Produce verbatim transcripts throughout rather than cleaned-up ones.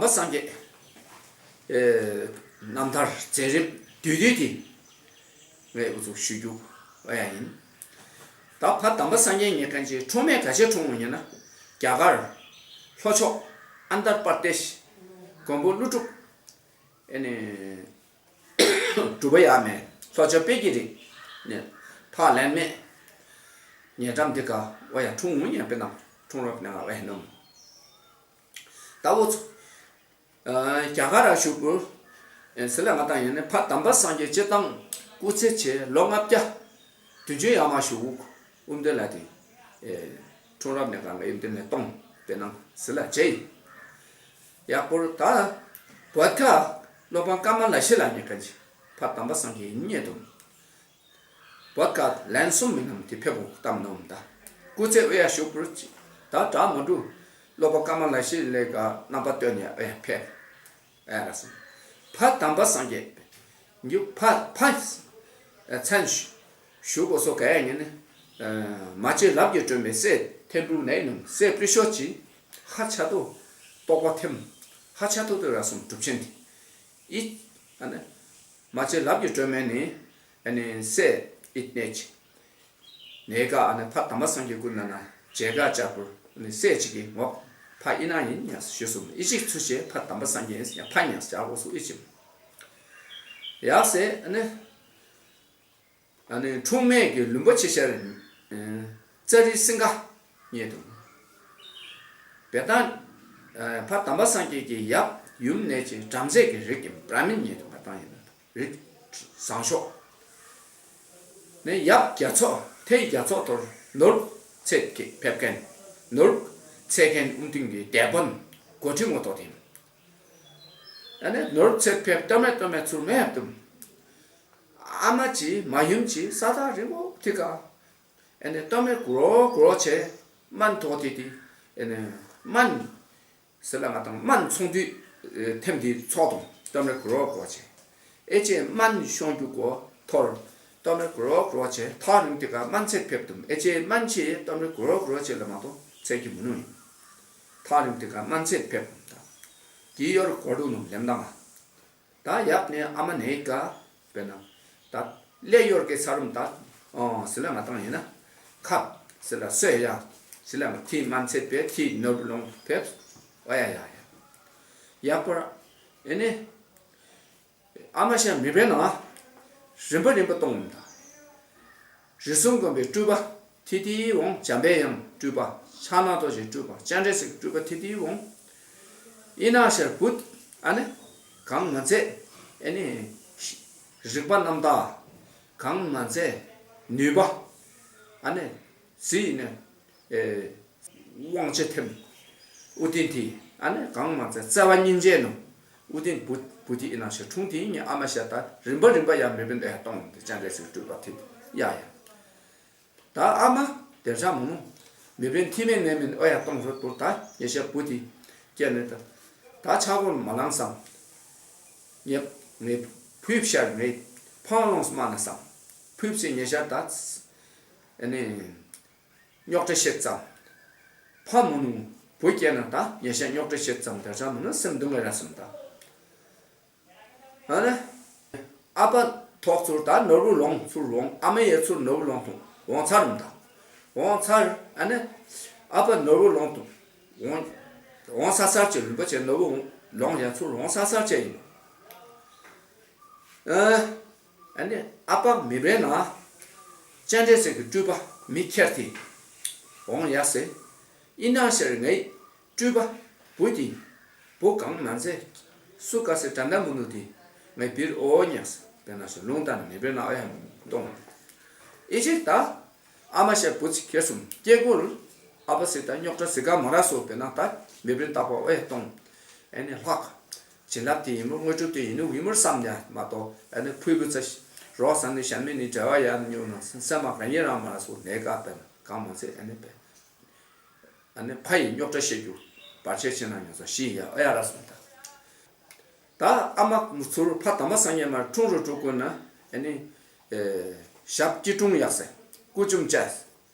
པ་སངས་རྒྱས། ཨེ། རྣམ་ཐར་མཛད་རིམ་བསྡུས་བསྡུས་དེ་ངས་འུ་ཚོ་ཞུ་རྒྱུ་ཨ་ཡ་ཡིན། ད་ཕ་དམ་པ་སངས་རྒྱས་ཉེ་མཁན་གྱི་འཁྲུངས་མེད་ག་ཆེ་འཁྲུངས་ཡོང་ཡིན་ན། རྒྱ་གར་ལྷོ་ཕྱོགས་ཨན་དར་པར་ཏེཤ་མགོན་པོ་ཀླུ་སྒྲུབ། ཨེ་ནི། གྲུབ་པ་ཡ་མེད་ལྷོ་ཕྱོགས་དཔལ་གྱི་རི་ནས་ཕ་ལན་མེད། ཉེ་འགྲམ་འདི་ག་ཨོ་ཡ་འཁྲུངས་འོང་ཡ་དཔེ་ནང་འཁྲུངས་རབས་ནས་ང་ཨེ་ནམ། ད་འུ་ཚོ། རྒྱ་གར་ར་བཞུགས་པོ། ཟེར་ལ་ང་དང་ཡིན་ནི་ཕ་དམ་པ་སངས་རྒྱས་སྤྱི་བཏང་སྐུ་ཚེ་ཆེ་ལོ་ལྔ་བརྒྱ་བདུན་ཅུ་ཡར་མར་བཞུགས། དབུ་མདོ་ལ་དེ། འཁྲུངས་རབས་ནས་གང་ག་ཡིན་དེ་ནས་གཏོང་དེ་ནང་ཟེར་ལ་བྱས་ཡིན། ཡག་པོར་ད། བོད་ཁ་སློབ་དཔོན་ཀ་མ་ལ་ཤི་ལ་ཉེ་ག་ཅི་ཕ་དམ་པ་སངས་རྒྱས་ཡིན་ཉེ་དུ། བོད་ཀ་ལན་གསུམ་མིན་ནམ་དེ་ཕེབས་འོང་གཏམ་ནོམ་ད། སྐུ་ཚེ་ཨེ་ཡ་བཞུགས་པོར་ཅི། ད་གྲ་མ་འགྲུ། སློབ་པ་ཀ་མ་ལ་ཤི་ལས་ཀ་རྣམ་པ་སྟོན་ནས་ཨེ་ཡ་ཕེབས། ཨེ་ར་སོང་། ཕ་དམ་པ་སངས་རྒྱས། འགྱུ་ཕ་ཕ། མཚན་ཞུ་གོ་སོ་ག་ཡ་ཉན་ནི། མ་བྱེད་ལབ་ཀྱི་སྒྲོན་མེ་སྲས་ཐེམ་ཕྲུག་ནས་ནུམ་སྲས་པྲི་ཤོ་ཅི། ཧ་ཆ་ཏོ། རྟོགས་པ་ཐེམ། ཧ་ཆ་ཏོ་ཏོ་ར་སོང་གྲུབ་ཆེན་དེ། ཨི། ཨ་ནི། མ་བྱེད་ལབ་ཀྱི་སྒྲོན་མེ་ནི། ཨ་ནི་སྲས་ཨིད་ནེ་ཅི། ནེ་ཀ་ཨ་ནི་ཕ་དམ་པ་སངས་རྒྱས་ཀུན་ན་ན་མཇལ་ཁ་བཅར་བུར་ནི་སྲས་གཅིག་གིས་ངོ་ཕ་ཨི་ན་ཡིན་ཡང་ཞུ་སོང་ཨི་གཅིག་ཚུ་བྱས་ཕ་དམ་པ་སངས་རྒྱས་ཡིན་ཡང་ཕ་ཡིན་ཡང་བྱ་འོ་སུ་ཨི་ཅིམ། ཡག་སེ་ཨ་ནི། ཨ་ནི་འཁྲུངས་མེད་ཀྱི་ལུང་པ་ཆེ་ཤར། ཙ་རི་སིང་ག་ཉེ་དུ། བེ་ཏང་། ཕ་དམ་པ་སངས་རྒྱས་ཀྱི་ཡབ་ཡུམ་ནས་ཀྱི་བྲམ་ཟེ་གི་རིགས་ཀྱི་བྲམ་མིན་ཉེ་དུ་མ་བཏང་ཡིན་ན་རིགས་བཟང་ཤོག་ནས་ཡབ་རྒྱ་མཚོ་ཐེའི་རྒྱ་མཚོ་ཐོར་ནོར་ཚེ་གི་ཕེབས་མཁན་ནོར་ཚེ་མཁན་ཨུམ་ཏིང་གི་སྡེ་དཔོན་གོ་ཁྲི་ངོ་ཐོག་དེ། ཨ་ནི་ནོར་ཚེ་ཕེབས་ཏོ་མེ་ཏོ་མེ་ཚུར་མེ་ཧབ་ཏུམ། ཨ་མ་ཅི་མ་ཡུམ་ཅི་ས་ཐག་རིང་པོ་ཐི་ཀ་ཨེ་ནས་གཏོར་མའི་གུ་རོ་གུ་རོ་བྱས་སྨན་ཐོག་དེ་དེ་ཨེ་ནས་སྨན་ཟེར་ལ་ང་དང་སྨན་ཚོང་དུས་ཐེམ་དེ་ཚོགས་དང་གཏོར་མའི་གུ་རོ་གུ་རོ་བྱས་ཨེ་ཅེ་སྨན་ཤོང་རྒྱུ་གོ་ཐོར་གཏོར་མའི་གུ་རོ་གུ་རོ་བྱས་ཐག་རིང་དེ་ག་སྨན་ཚད་ཕེབས་དུམ་ཨེ་ཅེ་སྨན་ཆེ་གཏོར་མའི་གུ་རོ་གུ་རོ་བྱས་ལ་མ་གཏོགས་ཚད་ཀྱི་མི་ནུས་ཡིན། ཐག་རིང་དེ་ག་སྨན་ཚད་ཕེབས་དུམ་ད་དེ་ཡོར་གོ་རུ་ནུ་ལེམ་དང་། ད་ཡབ་ནས་ཨ་མ་ནས་ཀ་དཔེར་ན་ད་ཀླད་ཡོར་གེ་ཚ་རུམ་ད་ཨོ་ཟི་ལ་མ་བཏང་ཡིན་ན་ཁབ་ཟི་ལ་སོས་ཡ་ཟི་ལ་མ་ཐི་མན་ཚེ་པེ་ཐི་ནོར་བུ་ལོང་ཕེབས་ཨོ་ཡ་ཡ་ཡ་ཡག་པར་ཨེ་ནི་ཨ་མ་ཤ་མི་བེ་ན་རིམ་པ་རིམ་པ་གཏོང་ད། རིགས་གསུམ་མགོན་པོའི་སྤྲུལ་པ་ཐི་ཐིའི་འོང་། འཇམ་པའི་དབྱངས་སྤྲུལ་པ་ཕྱག་ན་རྡོ་རྗེའི་སྤྲུལ་པ་སྤྱན་རས་གཟིགས་སྤྲུལ་པ་ཐི་ཐིའི་འོང་། ཨི་ན་ཤར་བུད་ཨ་ནི་གང་མ་ཚད་ཨ་ནི་རིག་པ་རྣམ་དག་གང་མ་ཚད་ནུས་པ་ཨ་ནི་ཟི་ཡི་ནི། དབང་ཆེ་ཐེམ། ཨུ་ཏིན་ཐི་ཨ་ནི་གང་མ་ཚད་བརྩེ་བ་སྙིང་རྗེ་ནོ། ཨུ་ཏིན་བུ་བུ་ཐི་ཨི་ན་ཤ་འཁྲུངས་ཐི་ཉི་ཨ་མ་ཤ་ད་རིམ་པ་རིམ་པ་ཡང་མི་བིན་ཨེ་གཏོང་དེ་ཅང་རེ་སི་སྤྲུལ་པ་ཐི་ཡ་ཡ། ད་ཨ་མ་དེར་ཆ་མུ་ནུ་མི་བིན་ཐི་མེ་ནེ་མིན་ཨོ་ཡ་གཏོང་རོད་པོ་ད་ཉེ་ཤ་བུ་ཐི་སྐྱེ་ནི་ད་ད་ཆ་གོ་མ་ལང་སམ། ཉེ་ངེ་ཕུབ་ཤར་ངེ་ཕང་ལོང་སྨ་ན་སམ། ཕུབ་སེ་ཉེ་ཤ་ད་ཨ་ནི། རྙོག་དྲ་བཤད་ཙམ། ཕ་མུ་ནུ་བུ་སྐྱེས་ན་ད་ཉེ་ཤ་རྙོག་དྲ་བཤད་ཙམ་དེ་ཚ་མུ་ནུ་སེམས་སྡུག་ངེ་ར་སེམས་ད། ཨ་ནི། ཨ་ཕ་ཐོག་ཚུར་ད་ནོར་བུ་ལོང་ཚུར་འོང་ཨ་མ་ཡེ་ཚུར་ནོར་བུ་ལོང་ཐུང་འོང་ཚར་མ་ད། འོང་ཚར་ཨ་ནི། ཨ་ཕ་ནོར་བུ་ལོང་ཐུང་འོང་། འོང་ས་སར་ཅེ་རིན་པོ་ཆེ་ནོར་བུ་ལོང་ཡ་ཚུར་འོང་ས་སར་ཅེ་ཡིན། ཨ་ནི་ཨ་ཕ་མི་བེ་ན། སྤྱན་རས་གཟིགས་ཀྱི་སྤྲུལ་པ་མི་ཁྱེར་ཏེ། འོང་ཡ་སེ། ཨི་ན་ཤར་ངའི་སྤྲུལ་པ་བུ་དེ། བུ་གང་མ་མཛད། སུ་ག་སེ་དྲན་དྲན་མུ་ནུ་དེ། ངའི་བིར་ཨོ་ཉག་སེ་བེ་ན་ཤོ་ལུང་ད་ནི་མི་བེ་ན་ཨ་ཡ་གཏོང་། ཨི་ཅིག་ད། ཨ་མ་ཤ་བུ་ཚི་ཁེར་སོང་སྐྱེ་དགུར། ཨ་ཕ་སི་ད་རྙོག་དྲ་སི་ག་མ་ར་སོ་བེ་ན་ད་མི་བེ་ན་ད་པ་ཨེ་གཏོང་། ཨེ་ནི་ལྷག་བྱིན་རླབས་དེ་ཡིན་མོ་དངོས་གྲུབ་དེ་ཡིན་ནོ་ཡིན་མོར་བསམ་ཡ་མ་གཏོགས་ཨེ་ནི་ཕུལ་བུ་ཚ་རོགས་ས་ནི་ཞན་མི་ནི་འབྲེལ་བ་ཡ་ནི་ཉོ་ན་སེམས་མ་ག་ཉེ་རང་མ་ར་སོ་ནེ་ག་བེ་ན་གང་མ་ཚེ་ཨེ་ནི་བེ། ཨ་ནི་ཕ་ཡི་རྙོག་དྲ་བཤད་རྒྱུ་བར་ཆད་ཆེ་ན་ཉོ་ས་ཤི་ཡ་ཨ་ཡ་ར་སོང་ད། ད་ཨ་མ་ཚུར་ཕ་དམ་པ་སངས་རྒྱས་མར་འཁྲུངས་རུ་འགྲོ་དགོས་ན་ཨ་ནི་ཞབས་སྐྱིལ་ཀྲུང་ཡག་སེ་སྐུ་བཅུམ་བཅས་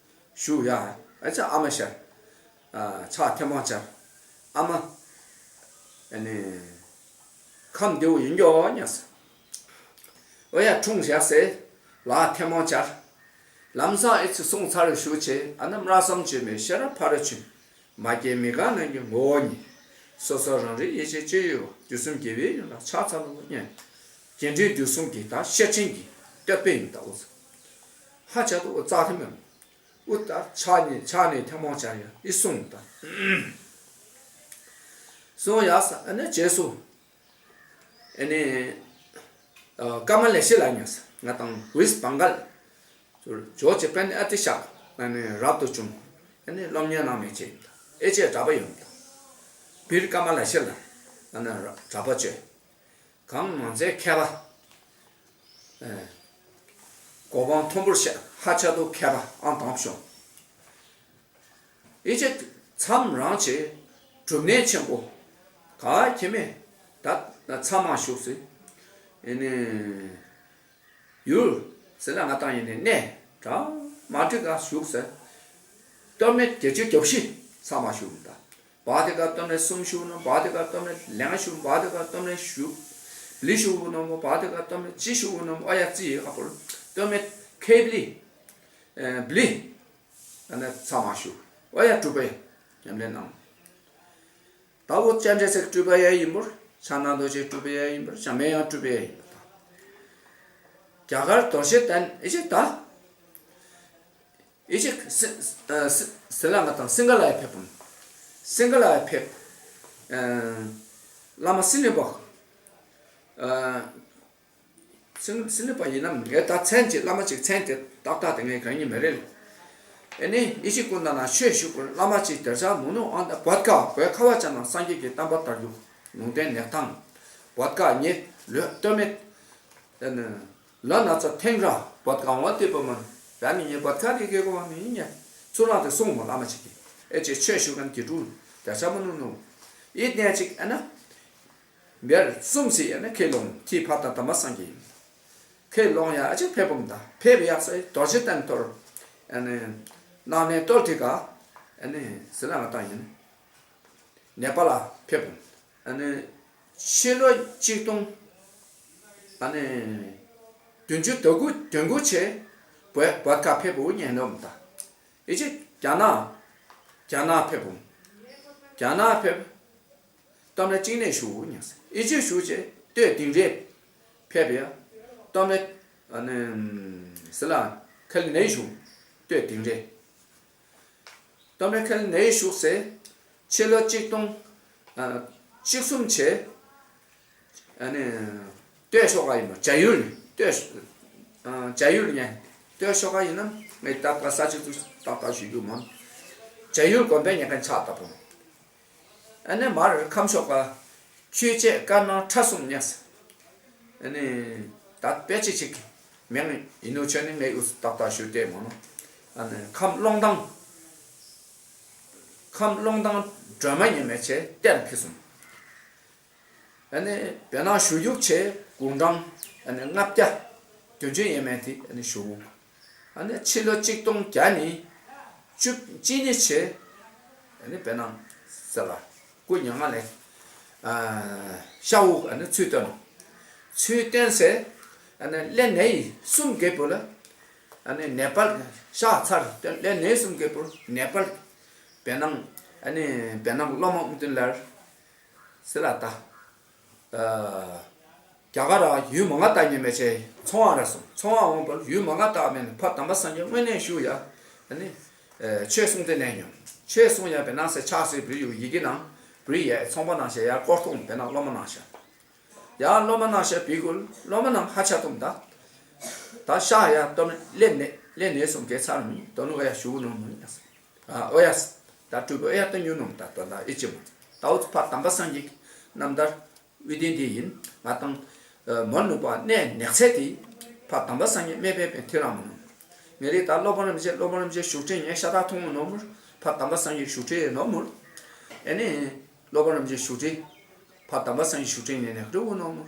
ཞུ་ཡ་ཨ་ཅག་ཨ་མ་ཤར་ཕྱག་ཐེམ་བང་བཅར་ཨ་མ་ ཨ་ནི། ཁམས་བདེ་བོ་ཡིན་ཀྱོག་ཉག་ཟེར། ཨོ་ཡ་འཁྲུངས་བཞག་ཟེར། ལ་ཐལ་མོ་སྦྱར། ལམ་སང་ཨེ་ཚི་སོང་ཚར་བཞུགས་བྱས་ཨ་ནི་སྨྲ་བསམ་བརྗོད་མེད་ཤེས་རབ་ཕ་རོལ་ཕྱིན། མ་སྐྱེས་མི་འགག་ལམ་གྱི་ངོ་བོ་ཉིད། སོ་སོ་རང་རིག་ཡེ་ཤེས་སྤྱོད་ཡུལ་བ། དུས་གསུམ་དགེ་བའི་ཡུལ་ལ་ཕྱག་འཚལ་ལོ་སྙམ། རྒྱས་འབྲིང་བསྡུས་གསུམ་གྱི་ད་ཤེར་ཕྱིན་གྱི་བསྟོད་པ་ཡིན་ད་འུ་ཚོ། ཧ་ཅང་དུ་འུ་ཙག་ཐིམ་མེད། འུ་ད་ཕྱག་གཉིས་ཕྱག་གཉིས་ཐལ་མོ་སྦྱར་ཡ་ཨི་གསུངས་ད། གསུངས་ཡ་ས་ཨ་ནི་རྗེས་སུ། ཨ་ནི། ཨ་ཀ་མ་ལེ་ཤི་ལ་ཉོས་ང་དང་ཝེསྟ་བང་གལ། ཇོ་ཇི་པན་ཨ་ཏི་ཤག་ཨ་ནི་རབ་ཏུ་བྱུང་། ཨ་ནི་སློབ་གཉེར་གནང་མེད་ཅེས་ཨེ་ཅེ་གྲྭ་པ་ཡོང་། བིར་ཀ་མ་ལེ་ཤི་ལ་ཨ་ནི་གྲྭ་པ་བཅོས། གང་མང་ཚེ་མཁས་པ། ཨེ། གོ་འཕང་མཐོན་པོར་གཤེགས་ཧ་ཅང་དུ་མཁས་པ་ཨང་དང་པོ་བྱུང་། ཨེ་ཅེ་མཚམས་རང་བྱེད་སྒྲུབ་གནས་ཆེན་པོ་ག་གེ་མེ་ད་མཚམས་མ་བཞུགས་ཟེར། ཨེ་ནི་ཡུལ་ཟེར་ལ་ང་དང་ཡིན་ནི་གནས་གྲ་མ་འགྲིག་ག་བཞུགས་ཟེར། སྟོད་སྨད་བརྒྱད་ཅུ་གྱ་བཞི་མཚམས་མ་བཞུགས་ད། བ་དེ་ག་སྟོད་སྨད་གསུམ་བཞུགས་ནོ་བ་དེ་ག་སྟོད་སྨད་ལེང་བཞུགས་བ་དེ་ག་སྟོད་སྨད་བཞུགས། བླི་བཞུགས་ནོ་མོ་བ་དེ་ག་སྟོད་སྨད་ཅི་བཞུགས་ནོ་མོ་ཨ་ཡ་ཙི་ཡི་ཧ་པོར་སྟོད་སྨད་ཁེ་བླི། བླི། ཨ་ནི་ཚང་མ་ཞུ། ཨོ་ཡ་སྤྲུལ་པའི་ཉམས་ལེན་གནང་། ད་འུ་ཅན་འདྲེ་ཚེག་སྤྲུལ་པ་ཡ་ཡིན་པར་ཕྱག་ན་རྡོ་རྗེ་སྤྲུལ་པ་ཡ་ཡིན་པར་བྱམས་པའི་ཡང་སྤྲུལ་པ་ཡ་ཡིན་པར་དང་། རྒྱ་གར་རྡོ་རྗེ་གདན་ཨི་ཅིག་ད། ཨི་ཅིག་སི་སི་སི་ལ་ང་དང་སིང་ག་ལ་ཡ་ཕེབས་པ། སིང་ག་ལ་ཡ་ཕེབས། བླ་མ་སི་ནི་པ། སིང་སིང་ལི་པ་ཡིན་ནམ་ངས་ད་མཚན་གཅིག་བླ་མ་གཅིག་མཚན་དེ་ཏག་ཏག་དེ་ངས་གང་ཡིན་མི་རེད། ཨེ་ནི་ཡེ་ཤེས་ཀུན་ལྡན་ན་ཆོས་ཞུ་དགོས་བླ་མ་གཅིག་དེར་ཆ་མུ་ནུ་ཨང་ད་བོད་ཀ་བོད་ཁ་བ་ཅན་ན་སངས་རྒྱས་ཀྱི་བསྟན་པ་དར་རྒྱུ་ལུང་བསྟན་ནས་ཐང་། བོད་ཀ་ཉེ་ལོས་སྟོད་སྨད། ཨེ་ནི་ལོ་ན་ཚོད་ཐེངས་ར་བོད་ཀ་འོང་བ་དེ་པོ་མ་ར་ནི་ངས་བོད་ཀ་དེ་གེ་གོ་བ་མི་ཡིན་ཉེ་ཚུར་རང་དེ་གསུང་མོ་བླ་མ་གཅིག་གིས་ཨེ་ཅེ་ཆོས་ཞུ་མཁན་གྱི་དྲུང་དེར་ཆ་མུ་ནུ་ནུ་ཡིད་གནས་གཅིག་ཨེ་ན། བེར་གསུམ་སི་ཡ་ནི་ཁས་ལོང་ཁྱི་ཕ་དང་དམ་པ་སངས་རྒྱས་ཡིན། ཁས་ལོང་ཡ་ཨ་ཅེ་ཕེབས་པོམ་དང་ཕེབས་ཡག་སའི་རྡོ་རྗེ་གདན་ཐོར། ཨ་ནི། གནམ་ནས་སྟོད་ཐིག་ག་ཨ་ནི་ཟི་ལ་ང་དང་ཡིན། ནེ་པ་ལ་ཕེབས་པོམ། ཨ་ནི། ཕྱི་ལོ་གཅིག་སྟོང་། ཨ་ནི། བདུན་ཅུ་དོན་དགུ་དོན་དགུ་ཆེ། བོད་བོད་ཁ་ཕེབས་པོ་ཉན་ནོམ་དང་། ཨི་ཅེ་རྒྱ་ནག་རྒྱ་ནག་ཕེབས་པོམ། རྒྱ་ནག་ཕེབས། སྟོད་སྨད་གཅིག་ནས་ཞུ་ཉག་ཟེར། ཨི་ཅི་ཞུ་ཅེ་སྟོད་དིང་རེ། ཕེབས་ཡ། སྟོད་སྨད་ཨ་ནི་ཟི་ལ་ཁ་ལི་ནས་ཞུ། སྟོད་དིང་རེ། སྟོད་སྨད་ཁ་ལི་ནས་ཞུ་ཟེར། ཕྱི་ལོ་གཅིག་སྟོང་ཨ་གཅིག་གསུམ་བྱས། ཨ་ནི། སྟོད་ཤོག་ཁ་ཡིན་ནོ་བྱ་ཡུལ་ནི་སྟོད་ཨ་བྱ་ཡུལ་ཉན། སྟོད་ཤོག་ཁ་ཡིན་ན་ངས་ད་ལྟ་ས་ཆ་ཚུ་ཏག་ཏག་ཞུ་རྒྱུ་མོ། བྱ་ཡུལ་དགོན་པའི་ཉེ་མཁན་ཆགས་ལྟ་བུ། ཨ་ནི་མར་ཁམས་ཤོག་ཁ། ཆོས་བྱེད་དཀར་ནག་ཁྲ་གསུམ་ཉག་ཟེར། ཨ་ནི། ད་དཔེ་ཆ་ཅིག་མིང་ཡིན་ནོ་ཆོས་ནི་ངས་འུ་ཏག་ཏག་ཞུ་བལྟས་མོ་ནོ། ཨ་ནི་ཁམས་ཀློང་ཐང་། ཁམས་ཀློང་ཐང་སྒྲོལ་མ་ཉི་མའི་ཆེ་གཏེར་ཕེབས་སོང་། ཨ་ནི་བེ་ནང་བཞུགས་རྒྱུག་ཆེ་དགུང་གྲངས་ཨ་ནི་ལྔ་བརྒྱ་བདུན་ཅུ་ཡས་མས་དེ་ཨ་ནི་བཞུགས། ཨ་ནི་ཕྱི་ལོ་གཅིག་སྟོང་བརྒྱ་ནི་བཅུ་གཅིག་ནི་ཆེ། ཨ་ནི་བེ་ནང་ཟེར་ལ་སྐུ་མྱ་ངན་ལས་ཨ་ཤ་འུག་ཨ་ནི་ཚུལ་བསྟན། ཚུལ་བསྟན་ཟེར་ཨ་ནི་ལན་ནེ་གསུམ་གེ་པོ་ལ་ཨ་ནི་ནེ་པཱལ་ཤ་ཚར་ལན་ནེ་གསུམ་གེ་པོ་ནེ་པཱལ་བེ་ནང་ཨ་ནི་བེ་ནང་སློབ་མ་ཨུ་ཏུན་ལར། ཟེར་ལ་ད། རྒྱ་གར་ར་ཡུལ་མ་ང་ལྟ་ཉེ་མེད་ཆེ་ཚོང་བ་ར་སོང་ཚོང་བ་འོང་བར་ཡུལ་མ་ང་ལྟ་མེད་ནས་ཕ་དམ་པ་སངས་རྒྱས་དངོས་གནས་བཞུགས་ཡ། ཨ་ནི། ཆོས་གསུང་དེ་ནས་ཉོ། ཆོས་གསུང་ཡ་བེ་ནང་སེ་ཕྱག་སེ་བྲིས་ཡོད་ཡི་གེ་ནང་བྲིས་ཡ་ཚོང་པ་ནང་བཤད་ཡ་སྐོར་ཐོང་བེ་ནང་སློབ་མ་ནང་བཤད། ཡ་སློབ་མ་ནང་བཤད་བི་གུལ་སློབ་མ་ནང་ཧ་ཆ་ཐུམ་ད། ད་ཤ་ཡ་སྟོན་ལེན་ནས་ལེན་ནས་སོང་གེ་ཚར་མི་དོ་ནུ་ཨ་ཡ་ཞུ་ནོ་མི་ཡ། ཨོ་ཡ། ད་སྤྲུལ་པའི་ཨོ་ཡ་ད་ཉུ་ནོམ་ད་དོ་ད་ཨི་ཅི་མོ། ད་འུ་ཚོ་ཕ་དམ་པ་སངས་རྒྱས་རྣམ་ཐར་དབུ་རྟེན་དེ་ཡིན་ང་དང་། མོ་ནུ་པ་གནས་ནེག་ཚད་དེ་ཕ་དམ་པ་སངས་རྒྱས་སྨད་པའི་པའི་ཐེ་རང་མོ་ནོ། ངེ་རེ་ད་སློབ་དཔོན་རིན་པོ་ཆེ་སློབ་དཔོན་རིན་པོ་ཆེ་བཞུགས་ཁྲི་ངས་ཤ་སྟག་མཐོང་ནོ་མུར། ཕ་དམ་པ་སངས་རྒྱས་བཞུགས་ཁྲི་ནོ་མུར། ཨེ་ནི། སློབ་དཔོན་རིན་པོ་ཆེ་བཞུགས་ཁྲི། ཕ་དམ་པ་སངས་རྒྱས་བཞུགས་ཁྲི་ནས་ནས་རི་བོ་ནོ་མུར།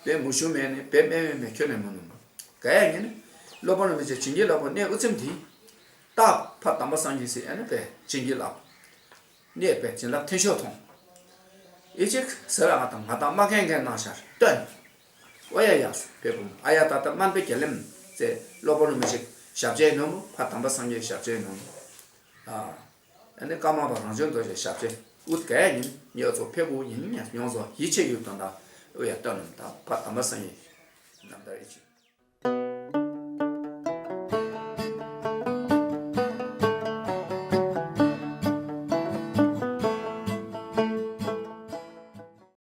པའི་མུ་ཤུ་མེ་ནས་པའི་མེ་མེ་མེ་ཁྱོད་ནས་མོ་ནོ་མུར། ག་ཡ་ངེ་ནི། སློབ་དཔོན་རིན་པོ་ཆེ་བྱིན་གྱིས་བརླབས་པ་གནས་དབུ་ཚིམ་དེ། རྟག་ཕ་དམ་པ་སངས་རྒྱས་སི་ཨེ་ནི་པའི་བྱིན་གྱིས་བརླབས། གནས་པའི་བྱིན་རླབས་མཐིང་ཤོག་མཐོང་། ཡིད་ཆེས་ཟེར་ལ་ང་དང་ང་དང་མ་མཁན་མཁན་གནང་ཤར་སྟོན། ཨོ་ཡ་ཡ་སུ་ཕེབས་བུམ་ཨ་ཡ་ད་ལྟ་སྨན་པའི་རྒྱལ་ལེམ་ཙེ་གློ་བུར་མི་ཞིག་ཞབས་རྗེས་ནོམ་ཕ་དམ་པ་སངས་རྒྱས་ཞབས་རྗེས་ནོམ། ཨ་ནི་ཀརྨ་པ་རང་བྱོན་རྡོ་རྗེ་ཞབས་རྗེས་ཨུད་ག་ཡིན་ཉོ་ཚོ་ཕེབས་བུ་ཡིན་ཉ་ཉོ་ཚོ་ཡིད་ཆེས་ཡོད་དོན་དག་ཨོ་ཡ་སྟོན་ནམ་ད་ཕ་དམ་པ་སངས་རྒྱས་རྣམ་ཐར་ཡིད་ཆེས།